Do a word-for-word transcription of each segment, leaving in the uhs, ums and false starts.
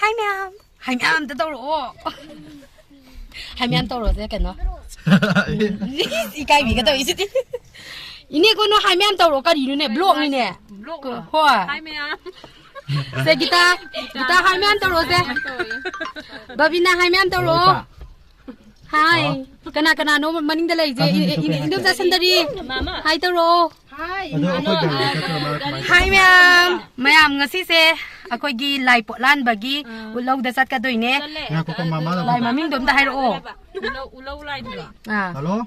ꯍꯥꯏ ꯃꯌꯥꯝ꯫ ꯍꯥꯏ ꯃꯌꯥꯝ ꯑꯝꯇ ꯇꯧꯔꯛꯑꯣ꯫ ꯍꯥꯏ ꯃꯌꯥꯝ ꯇꯧꯔꯣꯁꯦ ꯀꯩꯅꯣ꯫ ꯏꯁ, ꯏꯀꯥꯏꯕꯤꯒ ꯇꯧꯏꯁꯤꯗꯤ꯫ ꯏꯅꯦ ꯀꯣꯅꯣ ꯍꯥꯏ ꯃꯌꯥꯝ ꯇꯧꯔꯣ ꯀꯔꯤꯅꯣꯅꯦ? ꯕ꯭ꯂꯣꯛꯅꯤꯅꯦ꯫ ꯕ꯭ꯂꯣꯛ ꯂꯣ? ꯍꯣꯏ꯫ ꯍꯥꯏ ꯃꯌꯥꯝ꯫ ꯁꯦ ꯒꯤꯇꯥ, ꯒꯤꯇꯥ ꯍꯥꯏ ꯃꯌꯥꯝ ꯇꯧꯔꯣꯁꯦ꯫ ꯕꯕꯤꯅꯥ ꯍꯥꯏ ꯃꯌꯥꯝ ꯇꯧꯔꯣ꯫ ꯍꯥꯏ꯫ ꯀꯅꯥ ꯀꯅꯥꯅꯣ ꯃꯅꯤꯡꯗ ꯂꯩꯔꯤꯁꯦ? E-, E-, E-, ꯏꯟꯗꯣꯝꯆꯥ ꯁꯟꯗꯔꯤ꯫ ꯍꯥꯏ ꯇꯧꯔꯣ꯫ ꯑꯗꯣ ꯑꯩꯈꯣꯏ ꯒꯥꯔꯤ ꯆꯠꯇ꯭ꯔꯣ? ꯃꯥ ꯀꯃꯥꯏꯅ ꯍꯥꯏ ꯃꯌꯥꯝ, ꯃꯌꯥꯝ ꯉꯁꯤꯁꯦ ꯑꯩꯈꯣꯏꯒꯤ ꯂꯥꯏ ꯄꯣꯠꯂꯥꯟꯕꯒꯤ ꯎꯠꯂꯧꯗ ꯆꯠꯀꯗꯣꯏꯅꯦ꯫ ꯉꯥꯏꯈꯣꯀꯣ, ꯃꯃꯥꯗ ꯂꯥꯏ ꯃꯃꯤꯡꯗꯣ ꯑꯝꯇ ꯍꯥꯏꯔꯛꯑꯣ꯫ ꯎꯠꯂꯧ, ꯎꯠꯂꯧ ꯂꯥꯏꯗꯨꯔꯣ? ꯑꯥ꯫ ꯍꯜꯂꯣ?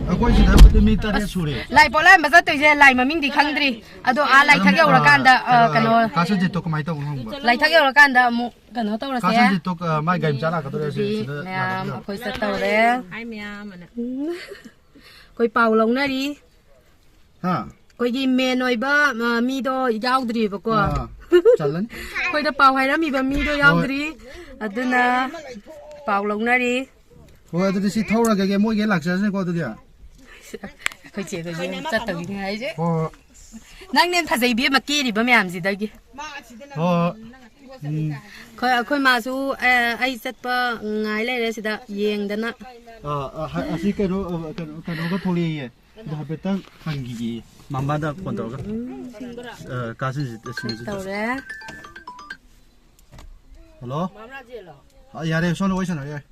ꯑꯩꯈꯣꯏ ꯁꯤꯗ ꯍꯧꯖꯤꯛ ꯃꯤ ꯇꯔꯦꯠ ꯁꯨꯔꯦ꯫ ꯂꯥꯏ ꯄꯣꯠꯂꯥꯟꯕ ꯆꯠꯇꯣꯏꯁꯦ ꯂꯥꯏ ꯃꯃꯤꯡꯗꯤ ꯈꯪꯗ꯭ꯔꯤ꯫ ꯑꯗꯣ ꯑꯥ ꯂꯥꯏꯊꯛ ꯌꯧꯔꯀꯥꯟꯗ, ꯑ, ꯀꯩꯅꯣ, ꯀꯥ ꯁꯟꯖꯤꯠꯇꯣ ꯀꯃꯥꯏꯅ ꯇꯧꯕꯅꯣ ꯍꯪꯕ? ꯂꯥꯏꯊꯛ ꯌꯧꯔꯀꯥꯟꯗ ꯑꯃꯨꯛ ꯀꯩꯅꯣ ꯇꯧꯔꯁꯦ꯫ ꯀꯥ ꯁꯟꯖꯤꯠꯇꯣ, ꯑ, ꯃꯥꯏ ꯒꯥꯔꯤ ꯃꯆꯥ ꯂꯥꯛꯀꯗꯧꯔꯦ, ꯑꯗꯨꯗꯤ ꯁꯤꯗ ꯃꯌꯥꯝ ꯂꯥꯛꯀꯗꯧꯔꯦ꯫ ꯑꯩꯈꯣꯏ ꯆꯠꯇꯧꯔꯦ꯫ ꯍꯥꯏ ꯃꯌꯥꯝ ꯑꯅ꯫ ꯎꯝ꯫ ꯑꯩꯈꯣꯏ ꯄꯥꯎ ꯂꯧꯅꯔꯤ꯫ ꯍꯥ? ꯑꯩꯈꯣꯏꯒꯤ ꯃꯦꯟ ꯑꯣꯏꯕ, ꯑ, ꯃꯤꯗꯣ ꯌꯥꯎꯗ꯭ꯔꯤꯕꯀꯣ꯫ ꯑꯥ, ꯆꯜꯂꯅꯤ꯫ ꯑꯩꯈꯣꯏꯗ ꯄꯥꯎ ꯍꯥꯏꯔꯝꯃꯤꯕ ꯃꯤꯗꯣ ꯍꯣꯏ꯫ ꯌꯥꯎꯗ꯭ꯔꯤ꯫ ꯑꯗꯨꯅ ꯄꯥꯎ ꯂꯧꯅꯔꯤ꯫ ꯍꯣꯏ, ꯑꯗꯨꯗꯤ ꯁꯤ ꯊꯧꯔꯒꯦ, ꯃꯣꯏꯒꯤ ꯂꯥꯛꯆꯔꯁꯅꯤꯀꯣ, ꯑꯗꯨꯗꯤ꯫ ꯑꯩꯈꯣꯏ ꯆꯦꯈꯣꯏꯁꯨ ꯑꯗꯨꯝ ꯆꯠꯇꯧꯔꯤꯅꯦ ꯍꯥꯏꯁꯦ꯫ ꯍꯣꯏ, ꯍꯣꯏ꯫ ꯅꯪꯅꯦ ꯐꯖꯩꯕꯤ ꯑꯃ ꯀꯦꯔꯤꯕ ꯃꯌꯥꯝꯁꯤꯗꯒꯤ꯫ ꯍꯣꯏ, ꯍꯣꯏ꯫ ꯎꯝ꯫ ꯑꯩꯈꯣꯏ, ꯑꯩꯈꯣꯏ ꯃꯥꯁꯨ, ꯑ, ꯑꯩ ꯆꯠꯄ ꯉꯥꯏ ꯂꯩꯔꯦ ꯁꯤꯗ ꯌꯦꯡꯗꯅ꯫ ꯑꯥ, ꯑꯥ, ꯍ-, ꯑꯁꯤ ꯀꯩꯅꯣ, ꯑ, ꯀꯩꯅꯣ, ꯀꯩꯅꯣꯒ ꯊꯣꯛꯂꯛꯑꯦꯌꯦ꯫ ꯑꯗꯣ ꯍꯥꯏꯐꯦꯠꯇꯪ ꯍꯪꯈꯤꯒꯦ꯫ ꯃꯃꯥꯗ ꯐꯣꯟ ꯇꯧꯔꯒ꯫ ꯎꯝ꯫ ꯑ, ꯀꯥ ꯁꯟꯖꯤꯠ, ꯑ, ꯁꯟꯖꯤꯠ꯫ ꯇꯧꯔꯦ꯫ ꯍꯜꯂꯣ? ꯑ, ꯌꯥꯔꯦ, ꯁꯣꯝꯗ ꯋꯥꯔꯤ ꯁꯥꯟꯅꯔꯣ, ꯌꯥꯔꯦ꯫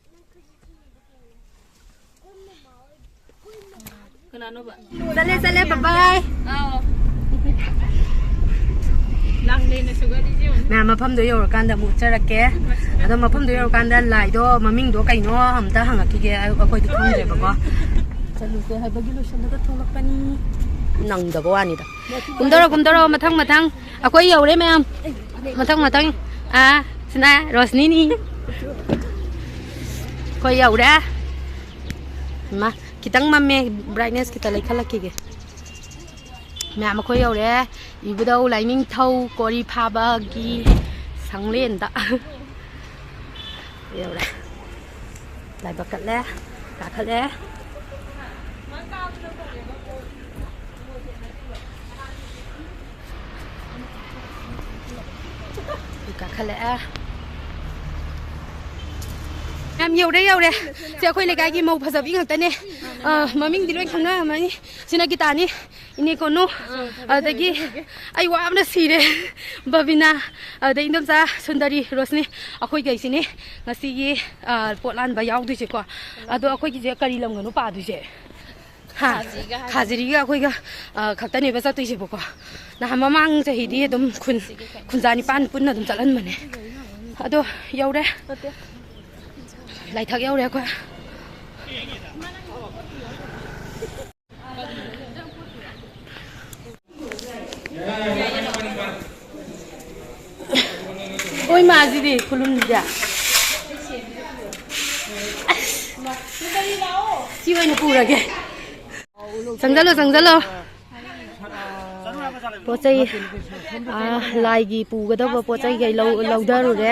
ꯀꯅꯥꯅꯣꯕ? ꯆꯠꯂꯦ, ꯆꯠꯂꯦ, bye bye꯫ ꯑꯥꯎ꯫ ꯂꯥꯡꯂꯦꯅ ꯁꯨꯒꯗꯤꯁꯦ ꯌꯦꯡꯉꯨ꯫ ꯃꯌꯥꯝ ꯃꯐꯝꯗꯣ ꯌꯧꯔꯀꯥꯟꯗ ꯑꯃꯨꯛ ꯎꯠꯆꯔꯛꯀꯦ꯫ ꯑꯗꯣ ꯃꯐꯝꯗꯣ ꯌꯧꯔꯀꯥꯟꯗ ꯂꯥꯏꯗꯣ ꯃꯃꯤꯡꯗꯣ ꯀꯩꯅꯣ ꯑꯝꯇ ꯍꯪꯉꯛꯈꯤꯒꯦ꯫ ꯑꯩ-, ꯑꯩꯈꯣꯏꯗꯤ ꯈꯪꯗ꯭ꯔꯦꯕꯀꯣ꯫ ꯆꯠꯂꯨꯁꯦ ꯍꯥꯏꯕꯒꯤ ꯂꯣꯏꯁꯤꯜꯂꯒ ꯊꯣꯛꯂꯛꯄꯅꯤ꯫ ꯅꯪꯗꯕ ꯋꯥꯅꯤꯗ꯫ ꯀꯨꯝꯗꯔꯣ, ꯀꯨꯝꯗꯔꯣ, ꯃꯊꯪ, ꯃꯊꯪ꯫ ꯑꯩꯈꯣꯏ ꯌꯧꯔꯦ ꯃꯌꯥꯝ꯫ ꯃꯊꯪ, ꯃꯊꯪ꯫ ꯑꯥ, ꯁꯤꯅ ꯔꯣꯁꯅꯤꯅꯤ꯫ ꯑꯩꯈꯣꯏ ꯌꯧꯔꯦ꯫ ꯏꯃꯥ, ꯈꯤꯇꯪ ꯃꯝꯃꯦ, brightness ꯈꯤꯇ ꯂꯩꯈꯠꯂꯛꯈꯤꯒꯦ꯫ ꯃꯌꯥꯝ ꯑꯩꯈꯣꯏ ꯌꯧꯔꯦ꯫ ꯏꯕꯨꯙꯧ ꯂꯥꯏꯅꯤꯡꯊꯧ ꯀꯣꯔꯤ ꯐꯥꯕꯒꯤ ꯁꯪꯂꯦꯟꯗ ꯌꯧꯔꯦ꯫ ꯂꯥꯏꯕꯛ ꯀꯠꯂꯦ, ꯀꯥꯈꯠꯂꯦ꯫ ꯍꯜꯂꯛꯑꯦ꯫ ꯌꯥꯝ ꯌꯧꯔꯦ, ꯌꯧꯔꯦ꯫ ꯁꯤ ꯑꯩꯈꯣꯏ ꯂꯩꯀꯥꯏꯒꯤ ꯃꯧ ꯐꯖꯕꯤ ꯉꯥꯛꯇꯅꯦ꯫ ꯑ, ꯃꯃꯤꯡꯗꯤ ꯂꯣꯏ ꯈꯪꯅꯔꯝꯃꯅꯤ꯫ ꯁꯤꯅ ꯒꯤꯇꯥꯅꯤ, ꯏꯅꯦ ꯀꯣꯅꯨ, ꯑꯗꯒꯤ ꯑꯩ ꯋꯥꯕꯅ ꯁꯤꯔꯦ꯫ ꯕꯕꯤꯅꯥ, ꯑꯗꯩ ꯏꯟꯗꯣꯝꯆꯥ ꯁꯨꯟꯗꯔꯤ, ꯔꯣꯁꯅꯤ, ꯑꯩꯈꯣꯏꯈꯩꯁꯤꯅꯦ ꯉꯁꯤꯒꯤ, ꯑ, ꯄꯣꯠ ꯂꯥꯟꯕ ꯌꯥꯎꯗꯣꯏꯁꯦꯀꯣ꯫ ꯑꯗꯣ ꯑꯩꯈꯣꯏꯒꯤꯁꯦ ꯀꯔꯤ ꯂꯝꯒꯅꯣ ꯄꯥꯗꯣꯏꯁꯦ? ꯍꯥ? ꯈꯥꯖꯤꯒ ꯍꯥꯏ꯫ ꯈꯥꯖꯤꯔꯤꯒ ꯑꯩꯈꯣꯏꯒ, ꯑ, ꯈꯛꯇꯅꯦꯕ ꯆꯠꯇꯣꯏꯁꯦꯕꯀꯣ꯫ ꯅꯍꯥꯟ ꯃꯃꯥꯡ ꯆꯍꯤꯗꯤ ꯑꯗꯨꯝ ꯈꯨꯟ, ꯈꯨꯟꯖꯥ ꯅꯤꯄꯥꯟ ꯄꯨꯟꯅ ꯑꯗꯨꯝ ꯆꯠꯍꯟꯕꯅꯦ꯫ ꯑꯗꯣ ꯌꯧꯔꯦ꯫ ꯂꯥꯏꯊꯛ ꯌꯧꯔꯦ ꯑꯩꯈꯣꯏ꯫ ꯑꯣꯏ ꯃꯥꯁꯤꯗꯤ ꯈꯨꯂꯨꯝꯁꯤꯗ꯫ ꯑꯁ! ꯁꯤ ꯑꯣꯏꯅ ꯄꯨꯔꯒꯦ꯫ ꯆꯪꯁꯜꯂꯣ, ꯆꯪꯁꯜꯂꯣ꯫ ꯄꯣꯠ ꯆꯩ, ꯑꯥ, ꯂꯥꯏꯒꯤ ꯄꯨꯒꯗꯕ ꯄꯣꯠ ꯆꯩꯈꯩ ꯂꯧ-, ꯂꯧꯊꯔꯨꯔꯦ꯫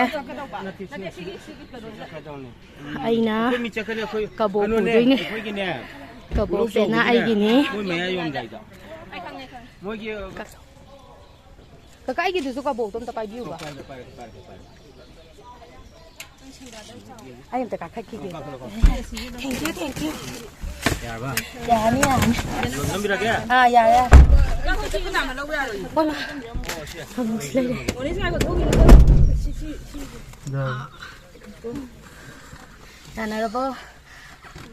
ꯑꯩꯅ ꯑꯩꯈꯣꯏ ꯃꯤ ꯆꯠꯀꯅꯤ, ꯑꯩꯈꯣꯏ ꯀꯕꯣꯛ ꯀꯩꯅꯣꯅꯦ, ꯄꯨꯗꯣꯏꯅꯦ꯫ ꯑꯩꯈꯣꯏꯒꯤꯅꯦ, ꯀꯕꯣꯛꯁꯦꯅ ꯀꯣꯂꯧꯖꯥꯎꯒꯤꯅꯦ, ꯑꯩꯒꯤꯅꯤ꯫ ꯃꯣꯏ ꯃꯌꯥ ꯌꯣꯟꯗꯥꯏꯗꯣ꯫ ꯃꯣꯏꯒꯤ ꯀꯀꯥ ꯑꯩꯒꯤꯗꯨꯁꯨ ꯀꯕꯣꯛꯇꯣ ꯑꯝꯇ ꯄꯥꯏꯕꯤꯌꯨꯕ꯫ ꯄꯥꯏꯔꯦ, ꯄꯥꯏꯔꯦ, ꯄꯥꯏꯔꯦ, ꯄꯥꯏꯔꯦ꯫ ꯑꯩ ꯑꯝꯇ ꯀꯥꯈꯠꯈꯤꯒꯦ꯫ ꯀꯥꯈꯠꯂꯣ, ꯀꯥꯈꯠꯂꯣ꯫ Thank you, thank you꯫ ꯌꯥꯔꯕ? ꯌꯥꯔꯅꯤ, ꯌꯥꯔꯅꯤ꯫ ꯅꯝꯕꯤꯔꯒꯦ? ꯑꯥ, ꯌꯥꯔꯦ, ꯌꯥꯔꯦ꯫ ꯍꯣꯏ, ꯃꯥ꯫ ꯑꯃꯨꯛꯁꯨ ꯂꯩꯔꯦ꯫ ꯌꯥꯅꯔꯕꯣ?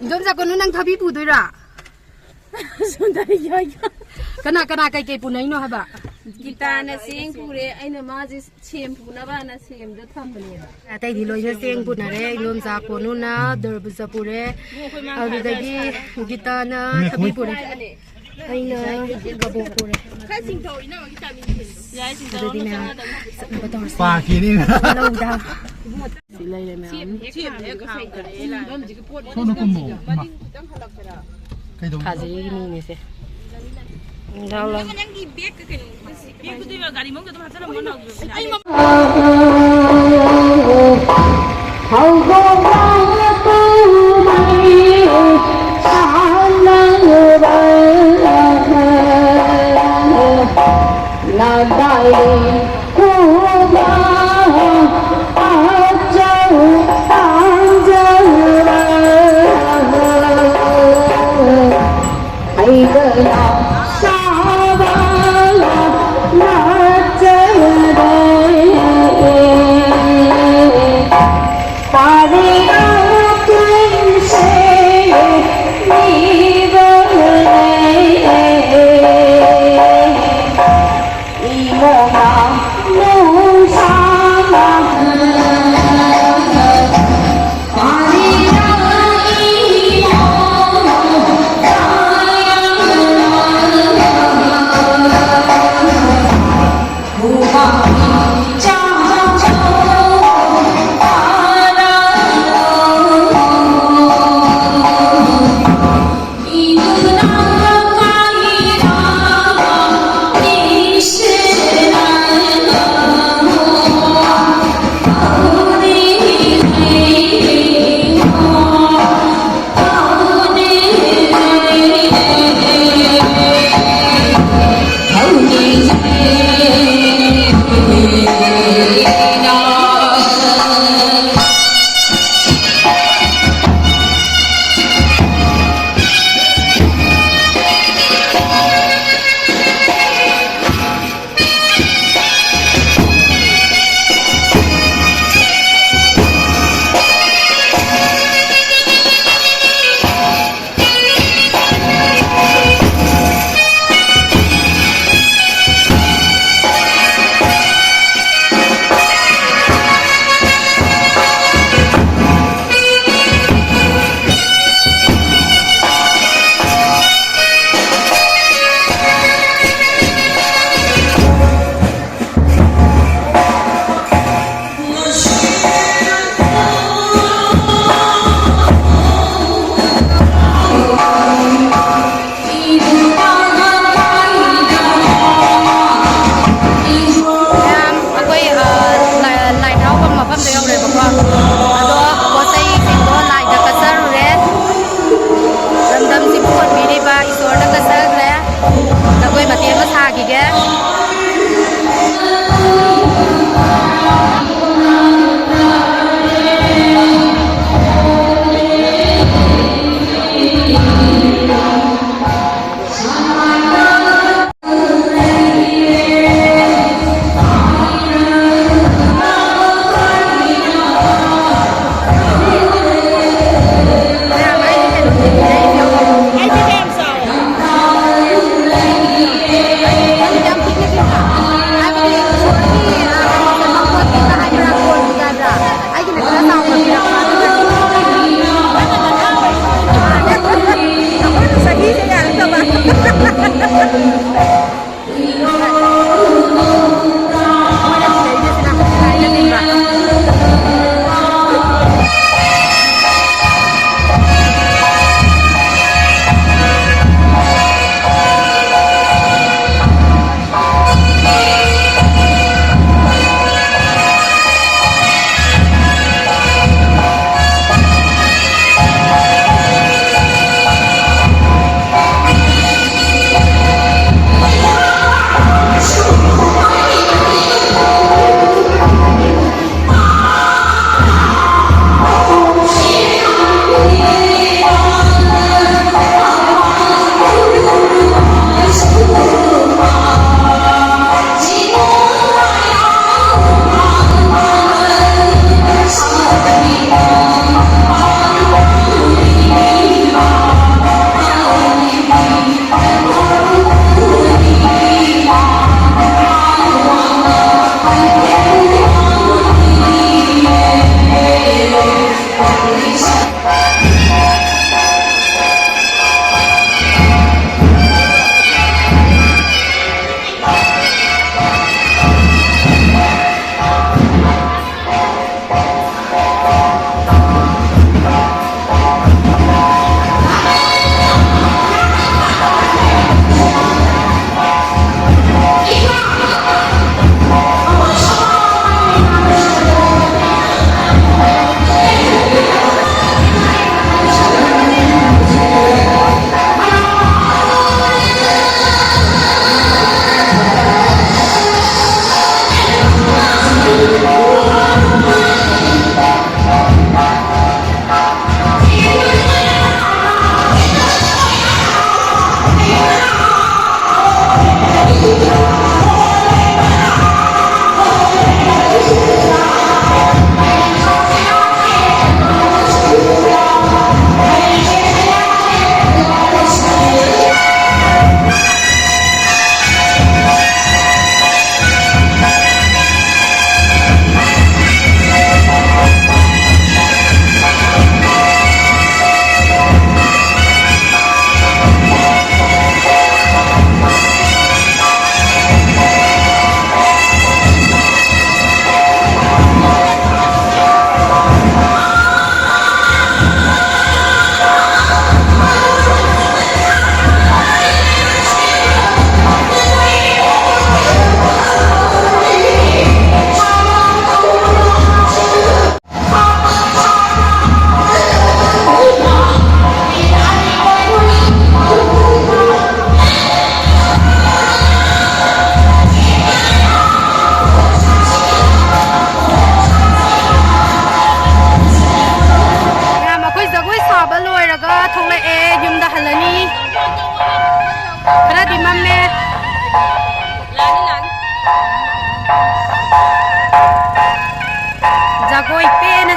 ꯏꯟꯗꯣꯝꯆꯥ ꯀꯣꯅꯨ, ꯅꯪ ꯊꯕꯤ ꯄꯨꯗꯣꯏꯔꯥ? ꯁꯣꯝꯗ ꯑꯩ ꯌꯥꯏ꯫ ꯀꯅꯥ ꯀꯅꯥ ꯀꯩꯀꯩ ꯄꯨꯅꯩꯅꯣ ꯍꯥꯏꯕ? ꯒꯤꯇꯥꯅ ꯆꯦꯡ ꯄꯨꯔꯦ, ꯑꯩꯅ ꯃꯥꯁꯦ ꯁꯦꯝ ꯄꯨꯅꯕꯅ ꯁꯦꯝꯗꯣ ꯊꯝꯕꯅꯦꯕ꯫ ꯑꯇꯩꯗꯤ ꯂꯣꯏꯅ ꯆꯦꯡ ꯄꯨꯅꯔꯦ꯫ ꯏꯟꯗꯣꯝꯆꯥ ꯀꯣꯅꯨꯅ ꯗꯔꯕꯨꯖ ꯄꯨꯔꯦ, ꯑꯗꯨꯗꯒꯤ ꯒꯤꯇꯥꯅ ꯊꯕꯤ ꯄꯨꯔꯦ꯫ ꯑꯩꯅ ꯀꯕꯣꯛ ꯄꯨꯔꯦ꯫ ꯌꯥꯏ, ꯁꯤꯡꯊꯧ ꯏꯅꯝꯃꯒꯤ ꯆꯥꯅꯤꯡꯉꯦ꯫ ꯑꯗꯨꯗꯤ ꯃꯌꯥꯝ ꯆꯠꯅꯕ ꯇꯧꯔꯁꯤ꯫ ꯄꯥꯈꯤꯅꯤ꯫ ꯂꯧꯗ꯫ ꯁꯤ ꯂꯩꯔꯦ ꯃꯌꯥꯝ꯫ ꯁꯤ ꯍꯦꯛ ꯊꯥꯡꯒꯠꯂꯛꯑꯦ ꯂꯥꯛꯑꯦ꯫ ꯁꯣꯝꯗ ꯀꯨꯝꯃꯣ, ꯏꯃꯥ꯫ ꯀꯩꯗꯧꯕ? ꯊꯥꯖꯩꯒꯤ ꯃꯤꯅꯦꯁꯦ꯫ ꯂꯥꯎ, ꯂꯥꯎ꯫ ꯅꯪꯒꯤ ꯕꯦꯒꯀ ꯀꯩꯅꯣ, ꯕꯦꯒꯇꯨꯗꯤ ꯒꯥꯔꯤ ꯃꯅꯨꯡꯗ ꯑꯗꯨꯝ ꯍꯥꯞꯆꯜꯂꯝꯃꯣ, ꯅꯥꯎꯕꯤꯕꯅ꯫ ꯑꯩ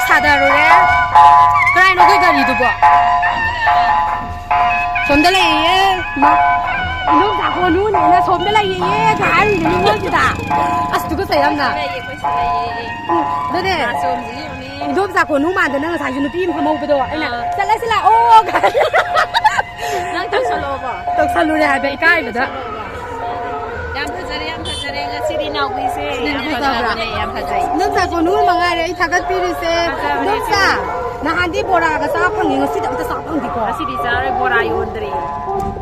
ꯁꯥꯗꯔꯨꯔꯦ꯫ ꯀꯗꯥꯏꯅꯣ ꯑꯩꯈꯣꯏ ꯒꯥꯔꯤꯗꯨꯕꯣ? ꯁꯣꯝꯗ ꯂꯩꯌꯦ꯫ ꯃꯥ, ꯏꯅꯣꯝꯆꯥ ꯀꯣꯅꯨꯅꯦꯅ ꯁꯣꯝꯗ ꯂꯩꯌꯦ ꯀꯩ ꯍꯥꯏꯔꯤꯅꯣ ꯅꯤꯉꯣꯜꯁꯤꯗ? ꯑꯁ, ꯇꯨꯀꯠꯆꯩ ꯌꯥꯝꯅ꯫ ꯂꯩꯌꯦ, ꯑꯩꯈꯣꯏꯁꯨ ꯂꯩꯌꯦ꯫ ꯎꯝ, ꯑꯗꯨꯅꯦ꯫ ꯅꯥꯆꯣꯝꯁꯤ ꯌꯦꯡꯉꯨꯅꯦ꯫ ꯏꯅꯣꯝꯆꯥ ꯀꯣꯅꯨ ꯃꯥꯟꯗꯅ ꯉꯁꯥꯏꯁꯨ ꯅꯨꯄꯤ ꯑꯃ ꯐꯝꯍꯧꯕꯗꯣ ꯑꯩꯅ, ꯑꯥ꯫ "ꯆꯠꯂꯁꯤ ꯂꯥꯛꯑꯣ" ꯀꯥꯏꯅ꯫ ꯅꯪ ꯇꯧꯁꯜꯂꯛꯑꯣꯕ? ꯇꯧꯁꯜꯂꯨꯔꯦ ꯍꯥꯏꯕ ꯏꯀꯥꯏꯕꯗ꯫ ꯌꯥꯝ ꯐꯖꯔꯦ, ꯌꯥꯝ ꯐꯖꯔꯦ ꯉꯁꯤꯗꯤ ꯅꯥꯎꯕꯤꯁꯦ꯫ ꯌꯥꯝ ꯐꯖꯕꯅꯦ, ꯌꯥꯝ ꯐꯖꯩ꯫ ꯅꯪ ꯇꯥꯀꯣꯅꯨ ꯃꯉꯥꯏꯔꯦ ꯑꯩ ꯊꯥꯒꯠꯄꯤꯔꯤꯁꯦ꯫ ꯐꯖꯕꯅꯦ ꯅꯣꯛꯆꯥ, ꯁꯤꯗꯤ꯫ ꯅꯍꯥꯟꯗꯤ ꯕꯣꯔꯥꯒ ꯆꯥ ꯐꯪꯉꯤ, ꯉꯁꯤꯗꯤ ꯑꯝꯇ ꯆꯥ ꯐꯪꯗꯦꯀꯣ꯫ ꯉꯁꯤꯗꯤ ꯆꯥꯔꯣꯏ, ꯕꯣꯔꯥ ꯌꯣꯟꯗ꯭ꯔꯦ꯫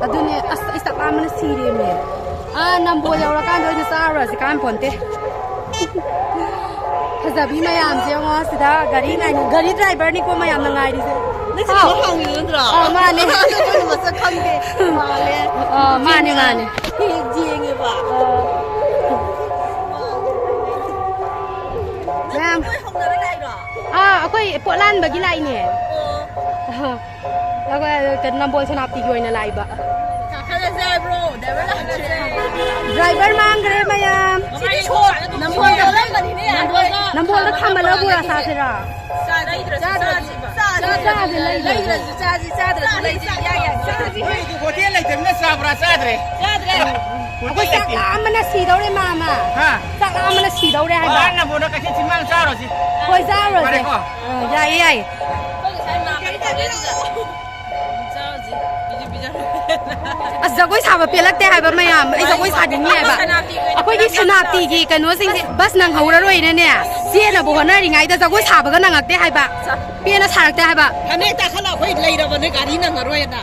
ꯑꯗꯨꯅꯦ, ꯑꯁ, ꯑꯩ ꯆꯥꯛ ꯂꯥꯝꯕꯅ ꯁꯤꯔꯦꯃꯦ꯫ ꯑꯥ, ꯅꯝꯕꯣꯜ ꯌꯧꯔꯀꯥꯟꯗ ꯑꯣꯏꯅ ꯆꯥꯔꯨꯔꯁꯤ, ꯀꯥꯟꯄꯣꯟꯇꯦ꯫ ꯐꯖꯕꯤ ꯃꯌꯥꯝꯁꯦ ꯌꯦꯡꯉꯣ, ꯁꯤꯗ ꯒꯥꯔꯤ ꯉꯥꯏꯅ-, ꯒꯥꯔꯤ ꯗ꯭ꯔꯥꯏꯚꯔꯅꯤꯀꯣ ꯃꯌꯥꯝꯅ ꯉꯥꯏꯔꯤꯁꯦ꯫ ꯅꯪ ꯁꯤꯗ ꯍꯥꯎ꯫ ꯍꯪꯉꯤꯗꯣ ꯅꯠꯇ꯭ꯔꯣ? ꯑꯥ, ꯃꯥꯅꯦ꯫ ꯑꯩꯈꯣꯏꯅ ꯃꯁꯛ ꯈꯪꯗꯦ꯫ ꯃꯥꯜꯂꯦ꯫ ꯑꯥ, ꯃꯥꯅꯦ, ꯃꯥꯅꯦ꯫ ꯍꯦꯛ ꯌꯦꯡꯉꯦꯕ꯫ ꯑꯥ꯫ ꯅꯪ ꯃꯌꯥꯝ꯫ ꯅꯣꯏ ꯍꯧꯅꯔ ꯂꯥꯛꯏꯔꯣ? ꯑꯥ, ꯑꯩꯈꯣꯏ ꯄꯣꯠ ꯂꯥꯟꯕꯒꯤ ꯂꯥꯛꯏꯅꯦ꯫ ꯑꯣ꯫ ꯑꯍ꯫ ꯑꯩꯈꯣꯏ ꯀꯩꯅꯣ, ꯅꯝꯕꯣꯜ ꯁꯦꯅꯥꯄꯇꯤꯒꯤ ꯑꯣꯏꯅ ꯂꯥꯛꯏꯕ꯫ ꯀꯥꯈꯠꯂꯁꯦ ꯍꯥꯏꯕ꯭ꯔꯣ? ꯗ꯭ꯔꯥꯏꯚꯔ ꯂꯥꯛꯍꯟꯁꯦ꯫ ꯗ꯭ꯔꯥꯏꯚꯔ ꯃꯥꯡꯈ꯭ꯔꯦ ꯃꯌꯥꯝ꯫ ꯁꯤꯗꯤ ꯁꯣ-, ꯅꯝꯕꯣꯜꯗ ꯂꯩꯔꯝꯕꯅꯤꯅꯦ, ꯅꯝꯕꯣꯜꯗ ꯅꯝꯕꯣꯜꯗ ꯊꯝꯃꯒ ꯊꯝꯃꯒ ꯕꯣꯔꯥ ꯄꯨꯔꯛꯑꯁꯦ꯫ ꯆꯥꯁꯤꯔꯥ? ꯆꯥꯁꯤ, ꯆꯥꯁꯤ, ꯆꯥꯁꯤ꯫ ꯆꯥꯁꯤ, ꯂꯩꯗ꯭ꯔꯁꯨ꯫ ꯂꯩꯗ꯭ꯔꯁꯨ ꯆꯥꯁꯤ, ꯆꯥꯗ꯭ꯔꯁꯨ ꯂꯩꯁꯤ, ꯏꯌꯥ ꯌꯥꯏ꯫ ꯆꯥꯁꯤ꯫ ꯅꯣꯏꯗꯤ ꯍꯣꯇꯦꯜ ꯂꯩꯇꯕꯅꯤꯅ ꯆꯥ ꯕꯣꯔꯥ ꯆꯥꯗ꯭ꯔꯦ꯫ ꯆꯥꯗ꯭ꯔꯦ꯫ ꯍꯣꯇꯦꯜ ꯑꯩꯈꯣꯏ ꯆꯥꯛ ꯂꯩꯇꯦ꯫ ꯂꯥꯝꯕꯅ ꯁꯤꯗꯧꯔꯦ, ꯃꯥꯃ꯫ ꯍꯥ? ꯆꯥꯛ ꯂꯥꯝꯕꯅ ꯁꯤꯗꯧꯔꯦ ꯍꯥꯏꯕ꯫ ꯕꯣꯔꯥ ꯅꯝꯕꯣꯜꯗ ꯀꯩꯊꯦꯜ ꯆꯤꯟꯕꯥꯡ ꯆꯥꯔꯨꯔꯁꯤ꯫ ꯍꯣꯏ, ꯆꯥꯔꯨꯔꯁꯦ꯫ ꯐꯔꯦꯀꯣ? ꯑ, ꯌꯥꯏꯌꯦ, ꯌꯥꯏꯌꯦ꯫ ꯑꯩꯈꯣꯏ ꯉꯁꯥꯏ ꯃꯥꯝꯃ ꯀꯧꯔꯦ ꯑꯗꯨꯒ꯫ ꯆꯥꯔꯨꯁꯤ꯫ ꯄꯤꯖꯨ ꯄꯤꯖꯔꯣꯏ꯫ ꯑꯁ, ꯖꯒꯣꯏ ꯁꯥꯕ ꯄꯦꯜꯂꯛꯇꯦ ꯍꯥꯏꯕ ꯃꯌꯥꯝ꯫ ꯑꯩ ꯖꯒꯣꯏ ꯁꯥꯅꯤꯡꯉꯤ ꯍꯥꯏꯕ꯫ ꯑꯩꯈꯣꯏꯒꯤ ꯁꯦꯅꯥꯄꯇꯤꯒꯤ ꯀꯩꯅꯣꯁꯤꯡꯁꯦ ꯕꯁ ꯅꯪꯍꯧꯔꯔꯣꯏꯅꯅꯦ, ꯆꯦꯟꯅꯕ ꯍꯣꯠꯅꯔꯤꯉꯩꯗ ꯖꯒꯣꯏ ꯁꯥꯕꯒ ꯅꯪꯉꯛꯇꯦ ꯍꯥꯏꯕ꯫ ꯄꯦꯟꯅ ꯁꯥꯔꯛꯇꯦ ꯍꯥꯏꯕ꯫ ꯐꯅꯦꯛ ꯇꯥꯈꯠꯂ ꯑꯩꯈꯣꯏ ꯂꯩꯔꯕꯅꯦ ꯒꯥꯔꯤ ꯅꯪꯉꯔꯣꯏꯅ꯫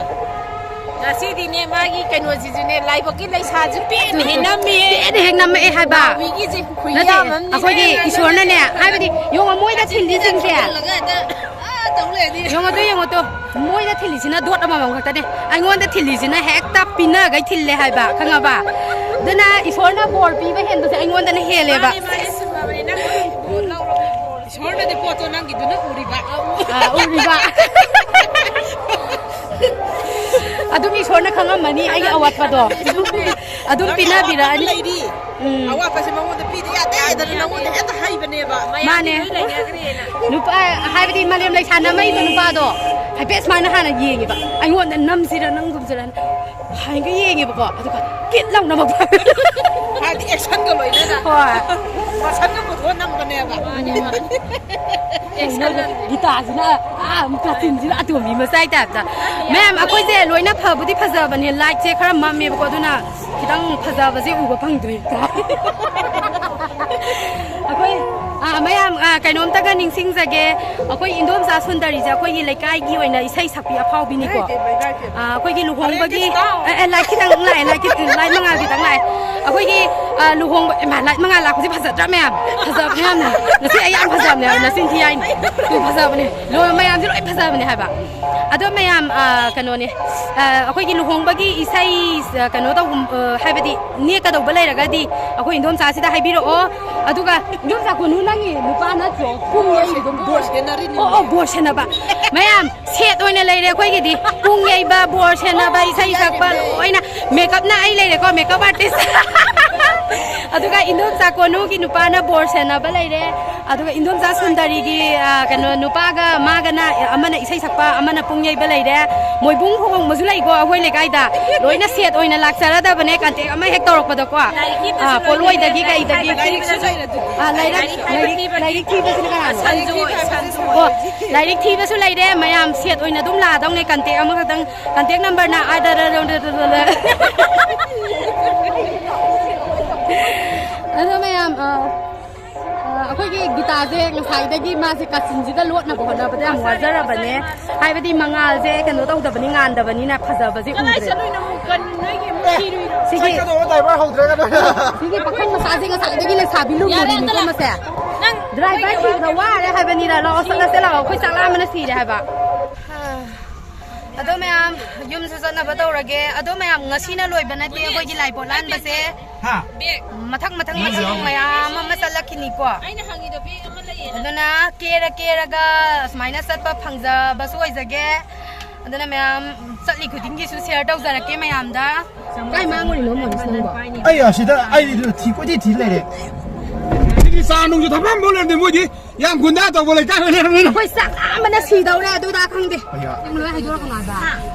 ꯉꯁꯤꯗꯤꯅꯦ ꯃꯥꯒꯤ ꯀꯩꯅꯣꯁꯤꯁꯨꯅꯦ ꯂꯥꯏꯕꯛꯀꯤ ꯂꯩꯁꯥꯁꯨ ꯄꯦꯟꯅ ꯍꯦꯛ ꯅꯝꯃꯤꯍꯦ꯫ ꯄꯦꯟꯅ ꯍꯦꯛ ꯅꯝꯃꯛꯑꯦ ꯍꯥꯏꯕ꯫ ꯅꯥꯎꯕꯤꯒꯤꯁꯦ ꯈꯨꯌꯥꯝ ꯅꯠꯇꯦ, ꯑꯃꯅꯤ꯫ ꯑꯩꯈꯣꯏꯒꯤ ꯏꯁꯣꯔꯅꯅꯦ, ꯍꯥꯏꯕꯗꯤ ꯌꯦꯡꯉꯣ ꯃꯣꯏꯗ ꯊꯤꯜꯂꯤꯁꯤꯡꯁꯦ꯫ ꯆꯤꯟꯁꯤꯜꯂꯒ ꯍꯦꯛꯇ ꯑꯥ ꯇꯧ ꯂꯩꯔꯗꯤ꯫ ꯌꯦꯡꯉꯣ ꯇꯨ, ꯌꯦꯡꯉꯣ ꯇꯨ꯫ ꯃꯣꯏꯗ ꯊꯤꯜꯂꯤꯁꯤꯅ ꯗꯣꯠ ꯑꯃꯃꯝ ꯈꯛꯇꯅꯦ, ꯑꯩꯉꯣꯟꯗ ꯊꯤꯜꯂꯤꯁꯤꯅ ꯍꯦꯛꯇ ꯄꯤꯅꯒꯩ ꯊꯤꯜꯂꯦ ꯍꯥꯏꯕ, ꯈꯪꯉꯕ? ꯑꯗꯨꯅ ꯏꯁꯣꯔꯅ ꯕꯣꯔ ꯄꯤꯕ ꯍꯦꯟꯕꯁꯦ ꯑꯩꯉꯣꯟꯗꯅ ꯍꯦꯜꯂꯦꯕ꯫ ꯃꯥꯅꯦ, ꯃꯥꯅꯦ, ꯆꯨꯝꯃꯕꯅꯦ꯫ ꯅꯪ ꯕꯣꯔ ꯂꯧꯔꯕꯅꯦ, ꯕꯣꯔ꯫ ꯏꯁꯣꯔꯅꯗꯤ ꯄꯣꯠꯇꯣ ꯅꯪꯒꯤꯗꯨꯅ ꯎꯔꯤꯕ꯫ ꯑꯥ, ꯎꯔꯤꯕ꯫ ꯑꯗꯨꯝ ꯏꯁꯣꯔꯅ ꯈꯪꯉꯝꯃꯅꯤ ꯑꯩꯒꯤ ꯑꯋꯥꯠꯄꯗꯣ꯫ ꯑꯗꯨꯝ ꯅꯪꯒꯤ ꯑꯋꯥꯠꯄ ꯑꯃ ꯄꯤꯅꯕꯤꯔꯛꯑꯅꯤ꯫ ꯂꯩꯔꯤ꯫ ꯎꯝ꯫ ꯑꯋꯥꯠꯄꯁꯦ ꯃꯉꯣꯟꯗ ꯄꯤꯗ ꯌꯥꯗꯦ꯫ ꯑꯗꯨꯅ ꯅꯪꯉꯣꯟꯗ ꯍꯦꯛꯇ ꯍꯩꯕꯅꯦꯕ꯫ ꯃꯥꯅꯦ꯫ ꯂꯣꯏ ꯂꯩꯅꯈ꯭ꯔꯦꯅ꯫ ꯅꯨꯄꯥ, ꯍꯥꯏꯕꯗꯤ ꯃꯥꯂꯦꯝ ꯂꯩꯁꯥ ꯅꯝꯃꯛꯏꯕ ꯅꯨꯄꯥꯗꯣ ꯍꯥꯏꯐꯦꯠ ꯁꯨꯃꯥꯏꯅ ꯍꯥꯟꯅ ꯌꯦꯡꯉꯦꯕ, ꯑꯩꯉꯣꯟꯗ ꯅꯝꯁꯤꯔ ꯅꯝꯒꯨꯝꯁꯤꯔꯅ ꯍꯥꯏꯒ ꯌꯦꯡꯉꯦꯕꯀꯣ, ꯑꯗꯨꯒ ꯀꯤꯠ ꯂꯥꯎꯅ ꯃꯄꯥ꯫ ꯍꯥꯏꯗꯤ actionꯒ ꯂꯣꯏꯅꯅ꯫ ꯍꯣꯏ꯫ Personꯒ ꯄꯨꯊꯣꯛꯑ ꯅꯝꯕꯅꯦꯕ꯫ ꯀꯩꯅꯣ, ꯒꯤꯇꯥꯁꯤꯅ, ꯑꯥ, ꯀꯥꯆꯤꯟꯁꯤꯗ ꯑꯇꯣꯝꯕꯤ ꯃꯆꯥꯏ ꯇꯥꯏꯞꯇ꯫ ꯃꯌꯥꯝ, ꯑꯩꯈꯣꯏꯁꯦ ꯂꯣꯏꯅ ꯐꯕꯨꯗꯤ ꯐꯖꯕꯅꯦ, lightꯁꯦ ꯈꯔ ꯃꯝꯃꯦꯕꯀꯣ, ꯑꯗꯨꯅ ꯈꯤꯇꯪ ꯐꯖꯕꯁꯦ ꯎꯕ ꯐꯪꯗ꯭ꯔꯤ꯫ ꯑꯩꯈꯣꯏ, ꯑꯥ, ꯃꯌꯥꯝ, ꯑꯥ, ꯀꯩꯅꯣꯝꯇꯒ ꯅꯤꯡꯁꯤꯡꯖꯒꯦ꯫ ꯑꯩꯈꯣꯏ ꯏꯟꯗꯣꯝꯆꯥ ꯁꯨꯟꯗꯔꯤꯁꯦ ꯑꯩꯈꯣꯏꯒꯤ ꯂꯩꯀꯥꯏꯒꯤ ꯑꯣꯏꯅ ꯏꯁꯩ ꯁꯛꯄꯤ ꯑꯐꯥꯎꯕꯤꯅꯤꯀꯣ꯫ ꯑꯥ, ꯑꯩꯈꯣꯏꯒꯤ ꯂꯨꯍꯣꯡꯕꯒꯤ, ꯑꯦ, ꯑꯦ, light ꯈꯤꯇꯪ ꯂꯥꯛꯑꯦ, light ꯈꯤꯇꯪ, light ꯃꯉꯥꯜ ꯈꯤꯇꯪ ꯂꯥꯛꯑꯦ꯫ ꯑꯩꯈꯣꯏꯒꯤ, ꯑꯥ, ꯂꯨꯍꯣꯡꯕ, ꯏꯃꯥ, light ꯃꯉꯥꯜ ꯂꯥꯛꯄꯁꯦ ꯐꯖꯗ꯭ꯔꯥ ꯃꯌꯥꯝ? ꯐꯖꯕ ꯃꯌꯥꯝꯅ꯫ ꯉꯁꯤ ꯑꯩ ꯌꯥꯝ ꯐꯖꯕꯅꯦ ꯍꯥꯏꯕ, ꯅꯆꯤꯟ ꯊꯤ ꯍꯥꯏꯅꯤ꯫ ꯇꯨ ꯐꯖꯕꯅꯦ꯫ ꯂꯣꯏ ꯃꯌꯥꯝꯁꯦ ꯂꯣꯏ ꯐꯖꯕꯅꯦ ꯍꯥꯏꯕ꯫ ꯑꯗꯣ ꯃꯌꯥꯝ, ꯑ, ꯀꯩꯅꯣꯅꯦ, ꯑ, ꯑꯩꯈꯣꯏꯒꯤ ꯂꯨꯍꯣꯡꯕꯒꯤ ꯏꯁꯩ, ꯑ, ꯀꯩꯅꯣ ꯇꯧ-, ꯑ, ꯍꯥꯏꯕꯗꯤ ꯅꯦꯛꯀꯗꯧꯕ ꯂꯩꯔꯒꯗꯤ ꯑꯩꯈꯣꯏ ꯏꯟꯗꯣꯝꯆꯥꯁꯤꯗ ꯍꯥꯏꯕꯤꯔꯛꯑꯣ꯫ ꯑꯗꯨꯒ ꯏꯟꯗꯣꯝꯆꯥ ꯀꯣꯅꯨ, ꯅꯪꯒꯤ ꯅꯨꯄꯥ ꯅꯠꯇ꯭ꯔꯣ? ꯄꯨꯡ ꯌꯩꯕꯗꯣ ꯕꯣꯔ ꯁꯦꯟꯅꯔꯤꯅꯤ꯫ ꯑꯣ, ꯑꯣ, ꯕꯣꯔ ꯁꯦꯟꯅꯕ꯫ ꯃꯌꯥꯝ set ꯑꯣꯏꯅ ꯂꯩꯔꯦ ꯑꯩꯈꯣꯏꯒꯤꯗꯤ꯫ ꯄꯨꯡ ꯌꯩꯕ, ꯕꯣꯔ ꯁꯦꯟꯅꯕ, ꯏꯁꯩ ꯁꯛꯄ ꯂꯣꯏꯅ꯫ Makeupꯅ ꯑꯩ ꯂꯩꯔꯦꯀꯣ, makeup artist꯫ ꯑꯗꯨꯒ ꯏꯟꯗꯣꯝꯆꯥ ꯀꯣꯅꯨꯒꯤ ꯅꯨꯄꯥꯅ ꯕꯣꯔ ꯁꯦꯟꯅꯕ ꯂꯩꯔꯦ꯫ ꯑꯗꯨꯒ ꯏꯟꯗꯣꯝꯆꯥ ꯁꯨꯟꯗꯔꯤꯒꯤ, ꯑ, ꯀꯩꯅꯣ, ꯅꯨꯄꯥꯒ ꯃꯥꯒꯅ, ꯑꯃꯅ ꯏꯁꯩ ꯁꯛꯄ, ꯑꯃꯅ ꯄꯨꯡ ꯌꯩꯕ ꯂꯩꯔꯦ꯫ ꯃꯣꯏꯕꯨꯡ ꯈꯣꯡꯕꯁꯨ ꯂꯩꯀꯣ ꯑꯩꯈꯣꯏ ꯂꯩꯀꯥꯏꯗ꯫ ꯂꯣꯏꯅ set ꯑꯣꯏꯅ ꯂꯥꯛꯆꯔꯗꯕꯅꯦ contact ꯑꯃ ꯍꯦꯛ ꯇꯧꯔꯛꯄꯗꯀꯣ꯫ ꯑ, ꯄꯣꯠꯂꯣꯏꯗꯒꯤ ꯀꯩꯗꯒꯤ꯫ ꯑ, ꯂꯥꯏꯔꯤꯛ, ꯂꯥꯏꯔꯤꯛ, ꯂꯥꯏꯔꯤꯛ ꯊꯤꯕꯁꯤꯅ ꯀꯅꯥꯅꯣ? ꯁꯟꯖꯣꯏ, ꯁꯟꯖꯣꯏ꯫ ꯑꯣ, ꯂꯥꯏꯔꯤꯛ ꯊꯤꯕꯁꯨ ꯂꯩꯔꯦ꯫ ꯃꯌꯥꯝ set ꯑꯣꯏꯅ ꯑꯗꯨꯝ ꯂꯥꯛꯑꯗꯧꯅꯦ꯫ Contact ꯑꯃꯈꯛꯇꯪ, contact numberꯅ ꯑꯥ, ꯗ, ꯗ, ꯗ, ꯗ, ꯗ, ꯗ꯫ ꯑꯗꯣ ꯃꯌꯥꯝ, ꯑ, ꯑ, ꯑꯩꯈꯣꯏꯒꯤ ꯒꯤꯇꯥꯁꯦ ꯉꯁꯥꯏꯗꯒꯤ ꯃꯥꯁꯦ ꯀꯥꯆꯤꯟꯁꯤꯗ ꯂꯣꯠꯅꯕ ꯍꯣꯠꯅꯕꯗ ꯌꯥꯝ ꯋꯥꯖꯔꯕꯅꯦ꯫ ꯍꯥꯏꯕꯗꯤ ꯃꯉꯥꯜꯁꯦ ꯀꯩꯅꯣ ꯇꯧꯗꯕꯅꯤ, ꯉꯥꯟꯗꯕꯅꯤꯅ ꯐꯖꯕꯁꯦ ꯀꯗꯥꯏ ꯎꯗ꯭ꯔꯦ꯫ ꯆꯠꯂꯨꯏꯅꯣ? ꯀꯟ-, ꯅꯣꯏꯒꯤ ꯁꯤꯒꯤ, ꯆꯠꯀꯗꯧꯕ driver ꯍꯧꯗ꯭ꯔꯒꯅ꯫ ꯁꯤꯒꯤ ꯄꯥꯈꯪ ꯃꯆꯥꯁꯦ ꯉꯁꯥꯏꯗꯒꯤ ꯂꯩꯁꯥꯕꯤ ꯂꯨꯝ ꯌꯥꯔꯦ, ꯂꯨꯝꯃꯤꯀꯣ ꯑꯝꯇ ꯃꯁꯦ꯫ ꯂꯥꯛ-, ꯅꯪ driver ꯊꯤꯕꯗ ꯋꯥꯔꯦ ꯍꯥꯏꯕꯅꯤꯗ꯫ ꯂꯥꯛꯑꯣ, ꯆꯠꯂꯁꯦ, ꯂꯥꯛꯑꯣ꯫ ꯑꯩꯈꯣꯏ ꯆꯥꯛ ꯂꯥꯝꯕꯅ ꯁꯤꯔꯦ ꯍꯥꯏꯕ꯫ ꯑꯗꯣ ꯃꯌꯥꯝ, ꯌꯨꯝꯁꯨ ꯆꯠꯅꯕ ꯇꯧꯔꯒꯦ꯫ ꯑꯗꯣ ꯃꯌꯥꯝ, ꯉꯁꯤꯅ ꯂꯣꯏꯕ ꯅꯠꯇꯦ ꯑꯩꯈꯣꯏꯒꯤ ꯂꯥꯏ ꯄꯣꯠꯂꯥꯟꯕꯁꯦ꯫ ꯍꯥ? ꯃꯊꯪ, ꯃꯊꯪ, ꯃꯊꯪ ꯃꯌꯥꯝ ꯑꯃ ꯆꯠꯂꯛꯈꯤꯅꯤꯀꯣ꯫ ꯑꯩꯅ ꯍꯪꯉꯤꯗꯣ bag ꯑꯃ ꯂꯩꯌꯦꯅ꯫ ꯑꯗꯨꯅ ꯀꯦꯔ ꯀꯦꯔꯒ ꯁꯨꯃꯥꯏꯅ ꯆꯠꯄ ꯐꯪꯖꯕꯁꯨ ꯑꯣꯏꯖꯒꯦ꯫ ꯑꯗꯨꯅ ꯃꯌꯥꯝ, ꯆꯠꯂꯤ ꯈꯨꯗꯤꯡꯒꯤꯁꯨ share ꯇꯧꯖꯔꯛꯀꯦ ꯃꯌꯥꯝꯗ꯫ ꯀꯥꯏ ꯃꯥꯡꯉꯨꯔꯤꯅꯣ, ꯃꯣꯅꯤꯁ, ꯅꯪꯕꯣ? ꯑꯩ ꯑꯁꯤꯗ, ꯑꯩ ꯊꯤ ꯀꯣꯏꯊꯤ ꯊꯤ ꯂꯩꯔꯦ꯫ ꯆꯥ ꯅꯨꯡꯁꯨ ꯊꯛꯐꯝ ꯑꯃꯐꯥꯎ ꯂꯩꯔꯝꯗꯦ ꯃꯣꯏꯗꯤ꯫ ꯌꯥꯝ ꯒꯨꯟꯗꯥ ꯇꯧꯕ ꯂꯩꯀꯥꯏ ꯑꯣꯏꯅ ꯂꯩꯔꯝꯃꯤꯅ꯫ ꯑꯩꯈꯣꯏ ꯆꯥꯛ ꯂꯥꯝꯕꯅ ꯁꯤꯗꯧꯔꯦ ꯑꯗꯨꯗ ꯈꯪꯗꯦ꯫ ꯑꯌꯥ꯫ ꯅꯪ ꯂꯣꯏ ꯍꯥꯏꯗꯣꯔꯛꯀꯅꯣ ꯍꯥꯏꯕ꯫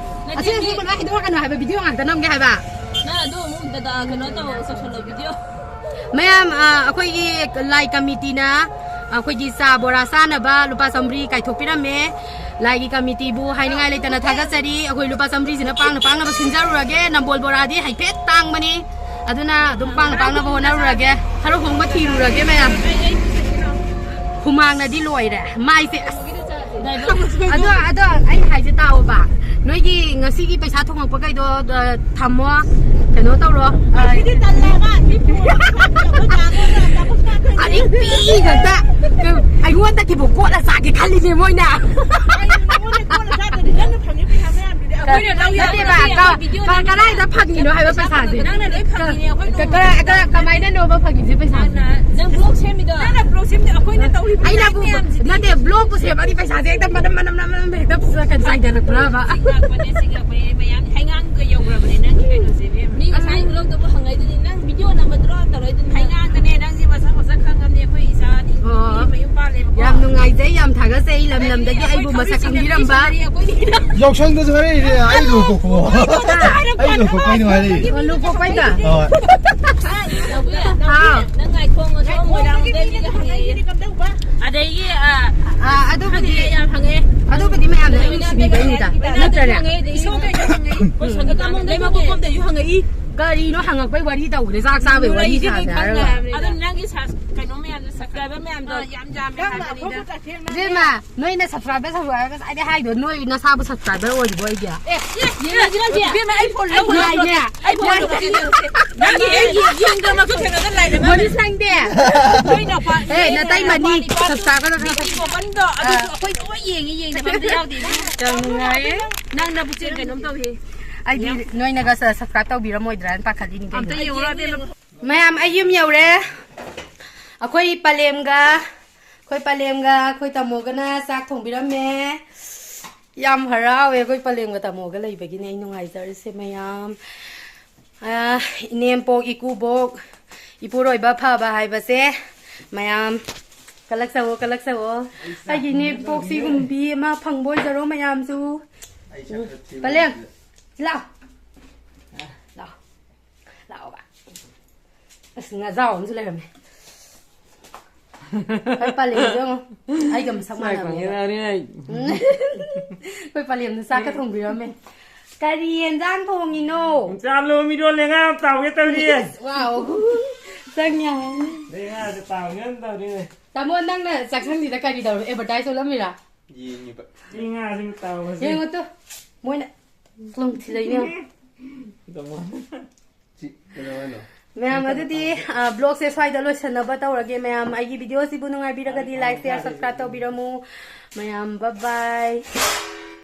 ꯑꯁꯤ ꯑꯁꯤꯕ ꯂꯣꯏ ꯍꯥꯏꯗꯣꯔꯛꯀꯅꯣ ꯍꯥꯏꯕ, ꯚꯤꯗꯤꯑꯣ ꯉꯥꯛꯇ ꯅꯝꯒꯦ ꯍꯥꯏꯕ꯫ ꯅꯪ ꯑꯗꯨ ꯑꯃꯨꯛ ꯗꯗꯥ ꯀꯩꯅꯣ ꯇꯧ, ꯆꯠꯁꯜꯂꯣ ꯚꯤꯗꯤꯑꯣ꯫ ꯃꯌꯥꯝ, ꯑ, ꯑꯩꯈꯣꯏꯒꯤ ꯂꯥꯏ ꯀꯃꯤꯇꯤꯅ ꯑꯩꯈꯣꯏꯒꯤ ꯆꯥ ꯕꯣꯔꯥ ꯆꯥꯅꯕ ꯂꯨꯄꯥ ꯆꯥꯃꯔꯤ ꯀꯥꯏꯊꯣꯛꯄꯤꯔꯝꯃꯦ꯫ ꯂꯥꯏꯒꯤ ꯀꯃꯤꯇꯤꯕꯨ ꯍꯥꯏꯅꯤꯡꯉꯥꯏ ꯂꯩꯇꯅ ꯊꯥꯒꯠꯆꯔꯤ꯫ ꯑꯩꯈꯣꯏ ꯂꯨꯄꯥ ꯆꯥꯃꯔꯤꯁꯤꯅ ꯄꯥꯡꯅ ꯄꯥꯡꯅꯕ ꯁꯤꯟꯖꯔꯨꯔꯒꯦ꯫ ꯅꯝꯕꯣꯜ ꯕꯣꯔꯥꯗꯤ ꯍꯥꯏꯐꯦꯠ ꯇꯥꯡꯕꯅꯤ, ꯑꯗꯨꯅ ꯑꯗꯨꯝ ꯄꯥꯡꯅ ꯄꯥꯡꯅꯕ ꯍꯣꯠꯅꯔꯨꯔꯒꯦ꯫ ꯈꯔ ꯍꯣꯡꯕ ꯊꯤꯔꯨꯔꯒꯦ ꯃꯌꯥꯝ꯫ ꯍꯨꯃꯥꯡꯅꯗꯤ ꯂꯣꯏꯔꯦ ꯃꯥꯏꯁꯦ꯫ ꯑꯁ꯫ ꯑꯗꯣ, ꯑꯗꯣ ꯑꯩ ꯍꯥꯏꯁꯦ ꯇꯥꯎꯑꯣꯕ꯫ ꯅꯣꯏꯒꯤ ꯉꯁꯤꯒꯤ ꯄꯩꯁꯥ ꯊꯣꯡꯉꯛꯄꯈꯩꯗꯣ, ꯑ, ꯊꯝꯃꯣ꯫ ꯀꯩꯅꯣ ꯇꯧꯔꯣ꯫ ꯑ, ꯁꯤꯗꯤ ꯇꯜꯂꯦꯕ꯫ ꯁꯤ ꯄꯨꯔꯒ ꯑꯩꯈꯣꯏ ꯆꯥꯗꯣꯏꯔꯥ? ꯑꯆꯥꯄꯣꯠ ꯆꯥꯗꯣꯏꯔꯥ? ꯑꯔꯤꯛꯄꯤ ꯉꯥꯛꯇ꯫ ꯑꯩꯉꯣꯟꯗ ꯈꯤꯕꯨ ꯀꯣꯠꯂ ꯆꯥꯒꯦ ꯈꯜꯂꯤꯅꯦ ꯃꯣꯏꯅ꯫ ꯀꯩꯅꯣ ꯅꯉꯣꯟꯗ ꯀꯣꯠꯂ ꯆꯥꯗꯣꯏꯅꯤ? ꯅꯪꯅ ꯐꯪꯉꯤ ꯄꯩꯁꯥ ꯃꯌꯥꯝꯗꯨꯗꯤ ꯑꯩꯈꯣꯏꯅ ꯂꯧ ꯌꯥꯗꯦ꯫ ꯅꯠꯇꯦꯕ, ꯀ-, ꯀ-, ꯀꯗꯥꯏꯗ ꯐꯪꯉꯤꯅꯣ ꯍꯥꯏꯕ ꯄꯩꯁꯥꯁꯦ? ꯅꯪꯅ ꯂꯣꯏ ꯐꯪꯉꯤꯅꯦ, ꯑꯩꯈꯣꯏ ꯀ-, ꯀ-, ꯀ-, ꯀꯃꯥꯏꯅꯅꯣꯕ ꯐꯪꯉꯤꯁꯦ ꯄꯩꯁꯥꯁꯦ? ꯅꯪꯅ, ꯅꯪ ꯕ꯭ꯂꯣꯛ ꯁꯦꯝꯃꯤꯗꯣ꯫ ꯅꯪꯅ ꯕ꯭ꯂꯣꯛ ꯁꯦꯝꯗꯦ, ꯑꯩꯈꯣꯏꯅ ꯇꯧꯔꯤꯕ ꯑꯩꯅꯕꯨ, ꯃꯌꯥꯝꯁꯤꯗꯤ꯫ ꯅꯠꯇꯦ, ꯕ꯭ꯂꯣꯛꯄꯨ ꯁꯦꯝꯃꯗꯤ ꯄꯩꯁꯥꯁꯦ ꯍꯦꯛꯇ ꯃꯅꯝ, ꯃꯅꯝ, ꯃꯅꯝ, ꯃꯅꯝ ꯍꯦꯛꯇ ꯀꯩꯅꯣ ꯆꯥꯏꯊꯔꯛꯄ꯭ꯔꯕ? ꯆꯤꯡꯂꯛꯄꯅꯦ, ꯆꯤꯡꯂꯛꯄꯅꯦ, ꯃꯌꯥꯝ ꯍꯩꯉꯥꯡꯒ ꯌꯧꯈ꯭ꯔꯕꯅꯦ ꯅꯪꯒꯤ ꯀꯩꯅꯣꯁꯦ, ꯏꯕꯦꯝꯃ꯫ ꯃꯤ ꯉꯁꯥꯏ ꯂꯧꯗꯕ ꯍꯪꯉꯛꯏꯗꯨꯅꯤ, ꯅꯪ ꯚꯤꯗꯤꯑꯣ ꯅꯝꯕꯗ꯭ꯔꯣ ꯇꯧꯔꯛꯏꯗꯨꯅꯤ꯫ ꯍꯩꯉꯥꯡꯒꯅꯦ, ꯅꯪꯁꯦ ꯃꯁꯛ ꯃꯁꯛ ꯈꯪꯉꯝꯅꯦ, ꯑꯩꯈꯣꯏ ꯏꯆꯥꯅꯤ꯫ ꯑꯣ꯫ ꯃꯤ ꯃꯌꯨꯝ ꯄꯥꯜꯂꯦꯕꯀꯣ꯫ ꯌꯥꯝ ꯅꯨꯡꯉꯥꯏꯖꯩ, ꯌꯥꯝ ꯊꯥꯒꯠꯆꯩ, ꯂꯝ ꯑꯗꯒꯤꯗꯤ ꯂꯝꯗꯒꯤ ꯑꯩꯈꯣꯏ ꯑꯩꯕꯨ ꯃꯁꯛ ꯊꯧꯔꯤꯁꯤꯡ ꯈꯪꯕꯤꯔꯝꯕ꯫ ꯌꯥꯎꯁꯪꯗꯁꯨ ꯍꯥꯏꯔꯛꯏꯅꯦ, ꯑꯩ ꯂꯨ ꯀꯣꯛꯄ꯫ ꯑꯩ ꯂꯨ ꯀꯣꯛꯄꯩ ꯅꯨꯡꯉꯥꯏꯔꯛꯏ꯫ ꯑꯣ, ꯂꯨ ꯀꯣꯛꯄꯩꯗ? ꯍꯣꯏ꯫ ꯍꯥꯎ꯫ ꯅꯪ ꯉꯥꯏꯈꯣ, ꯉꯁꯥꯏ ꯃꯣꯏꯔꯥꯡꯂꯣꯝꯗꯒꯤ ꯍꯪꯉꯛꯑꯦ꯫ ꯑꯗꯒꯤ, ꯑ, ꯑꯥ, ꯑꯗꯨꯕꯨꯗꯤ, ꯈꯪꯗꯦ, ꯌꯥꯝ ꯍꯪꯉꯛꯑꯦ꯫ ꯑꯗꯨꯕꯨꯗꯤ ꯃꯌꯥꯝꯅ ꯑꯩ ꯅꯨꯡꯁꯤꯕꯤꯕꯩꯅꯤꯗ, ꯅꯠꯇ꯭ꯔꯅꯦ? ꯍꯪꯉꯛꯑꯦ, ꯑꯗꯩ ꯏꯁꯣꯔ ꯀꯩꯅꯣ ꯍꯪꯉꯛꯑꯦ꯫ ꯑꯩꯈꯣꯏ ꯁꯣꯝꯗ ꯂꯩꯃ ꯀꯣꯛꯐꯝꯗꯁꯨ ꯍꯪꯉꯛꯏ꯫ ꯀꯔꯤꯅꯣ ꯍꯪꯉꯛꯄꯩ ꯋꯥꯔꯤ ꯇꯧꯕꯅꯦ, ꯆꯥꯛ ꯆꯥꯕꯩ ꯋꯥꯔꯤ ꯁꯥꯟꯅꯔꯒ꯫ ꯑꯗꯣ ꯅꯪꯒꯤ ꯁꯥꯁ-, ꯀꯩꯅꯣ ꯃꯌꯥꯝꯗꯣ, subscriber ꯃꯌꯥꯝꯗꯣ ꯌꯥꯝ ꯌꯥꯝꯃꯦ ꯍꯥꯏꯕꯅꯤꯗ꯫ ꯏꯕꯦꯝꯃ, ꯅꯣꯏꯅ subscriber, subscriber ꯉꯁꯥꯏꯗꯩ ꯍꯥꯏꯗꯣ, ꯅꯣꯏ ꯅꯁꯥꯕꯨ subscriber ꯑꯣꯏꯔꯤꯕꯣ ꯑꯩꯒꯤ? ꯑꯦ, ꯌꯦꯡꯉꯁꯤ ꯅꯪꯁꯦ꯫ ꯏꯕꯦꯝꯃ, ꯑꯩ phone ꯂꯧꯕ ꯌꯥꯏꯅꯦ꯫ ꯑꯩ phone ꯂꯧꯕ ꯌꯥꯏꯅꯦ꯫ ꯅꯪꯒꯤ ꯑꯩꯒꯤ ꯌꯦꯡꯗꯕ ꯃꯈꯨꯠ ꯊꯦꯡꯅꯗ ꯂꯥꯏꯔꯕ꯫ ꯃꯣꯔꯤ ꯁꯪꯗꯦ꯫ ꯅꯣꯏ ꯅꯨꯄꯥ, ꯑꯦ, ꯅꯣꯏ ꯅꯇꯩꯃꯅꯤ, ꯅꯨꯄꯥ, subscriber ꯈꯔ ꯅꯨꯄꯤ ꯈꯔ꯫ ꯕꯣꯕꯟꯗꯣ, ꯑꯗꯨꯁꯨ ꯑꯥ꯫ ꯑꯩꯈꯣꯏ ꯂꯣꯏ ꯌꯦꯡꯉꯤ, ꯌꯦꯡꯗꯕ ꯑꯝꯇ ꯌꯥꯎꯗꯦ꯫ ꯌꯥꯝ ꯅꯨꯡꯉꯥꯏꯌꯦ꯫ ꯅꯪꯅꯕꯨ ꯆꯦꯟ ꯀꯩꯅꯣꯝ ꯇꯧꯏ꯫ ꯑꯩꯗꯤ ꯅꯣꯏꯅꯒ ꯁ-, subscribe ꯇꯧꯕꯤꯔꯝꯃꯣꯏꯗ꯭ꯔꯥꯅ ꯄꯥꯈꯠꯂꯤꯅꯤ ꯀꯩꯅꯣ꯫ ꯑꯝꯇ ꯌꯦꯡꯉꯨꯔꯣ, ꯑꯕꯦꯝꯃ꯫ ꯃꯌꯥꯝ, ꯑꯩ ꯌꯨꯝ ꯌꯧꯔꯦ꯫ ꯑꯩꯈꯣꯏ ꯄꯂꯦꯝꯒ, ꯑꯩꯈꯣꯏ ꯄꯂꯦꯝꯒ ꯑꯩꯈꯣꯏ ꯇꯥꯃꯣꯒꯅ ꯆꯥꯛ ꯊꯣꯡꯕꯤꯔꯝꯃꯦ꯫ ꯌꯥꯝ ꯍꯔꯥꯎꯋꯦ, ꯑꯩꯈꯣꯏ ꯄꯂꯦꯝꯒ ꯇꯥꯃꯣꯒ ꯂꯩꯕꯒꯤꯅꯦ ꯑꯩ ꯅꯨꯡꯉꯥꯏꯖꯔꯤꯁꯦ ꯃꯌꯥꯝ꯫ ꯑ, ꯏꯅꯦꯝꯄꯣꯛ, ꯏꯀꯨꯕꯣꯛ, ꯏꯄꯨꯔꯣꯏꯕ ꯐꯕ ꯍꯥꯏꯕꯁꯦ ꯃꯌꯥꯝ ꯀꯜꯂꯛꯆꯧꯋꯣ, ꯀꯜꯂꯛꯆꯧꯋꯣ꯫ ꯑꯩꯒꯤ ꯅꯦꯛ ꯕꯣꯛꯁꯤꯒꯨꯝꯕꯤ ꯑꯃ ꯐꯪꯕ ꯑꯣꯏꯖꯔꯣ ꯃꯌꯥꯝꯁꯨ꯫ ꯄꯂꯦꯝ, ꯂꯥꯎ꯫ ꯂꯥꯎ꯫ ꯂꯥꯎꯕ꯫ ꯑꯁ, ꯉꯥꯖꯥꯎ ꯑꯃꯁꯨ ꯂꯩꯔꯝꯃꯦ꯫ ꯑꯩ ꯄꯂꯦꯝꯁꯦ ꯌꯦꯡꯉꯣ꯫ ꯑꯩꯒ ꯃꯁꯛ ꯃꯥꯟꯅꯕꯅꯦꯕ꯫ ꯑꯩꯈꯣꯏ ꯄꯂꯦꯝꯅ ꯆꯥꯛꯀ ꯊꯣꯡꯕꯤꯔꯝꯃꯦ꯫ ꯀꯔꯤ ꯌꯦꯟꯖꯥꯡ ꯊꯣꯡꯉꯤꯅꯣ? ꯆꯥꯂꯨ ꯃꯤꯔꯣꯜꯂꯦ, ꯉꯥ ꯇꯥꯎꯒꯦ ꯇꯧꯔꯤ꯫ ꯋꯥꯎ꯫ ꯆꯪ ꯌꯥꯔꯅꯤ꯫ ꯑꯗꯩ ꯉꯥꯁꯦ ꯇꯥꯎꯒꯦꯅ ꯇꯧꯔꯤꯅꯦ꯫ ꯇꯥꯃꯣ, ꯅꯪꯅ ꯆꯥꯛꯁꯪꯁꯤꯗ ꯀꯔꯤ ꯇꯧꯔ advertise ꯎꯠꯂꯝꯃꯤꯔꯥ? ꯌꯦꯡꯉꯤꯕ꯫ ꯁꯤ ꯉꯥꯁꯤꯕꯨ ꯇꯥꯎꯕꯁꯦ꯫ ꯌꯦꯡꯉꯣ ꯇꯨ꯫ ꯃꯣꯏꯅ ꯂꯣꯡ ꯊꯤꯜꯂꯛꯏꯅꯦ꯫ ꯇꯥꯃꯣ꯫ ꯁꯤ ꯀꯩꯅꯣ ꯍꯥꯏꯅꯣ? ꯃꯌꯥꯝ, ꯑꯗꯨꯗꯤ, ꯑ, vlogꯁꯦ ꯁ꯭ꯋꯥꯏꯗ ꯂꯣꯏꯁꯟꯅꯕ ꯇꯧꯔꯒꯦ꯫ ꯃꯌꯥꯝ, ꯑꯩꯒꯤ videoꯁꯤꯕꯨ ꯅꯨꯡꯉꯥꯏꯕꯤꯔꯒꯗꯤ like, share, subscribe ꯇꯧꯕꯤꯔꯝꯃꯨ꯫ ꯃꯌꯥꯝ, bye bye꯫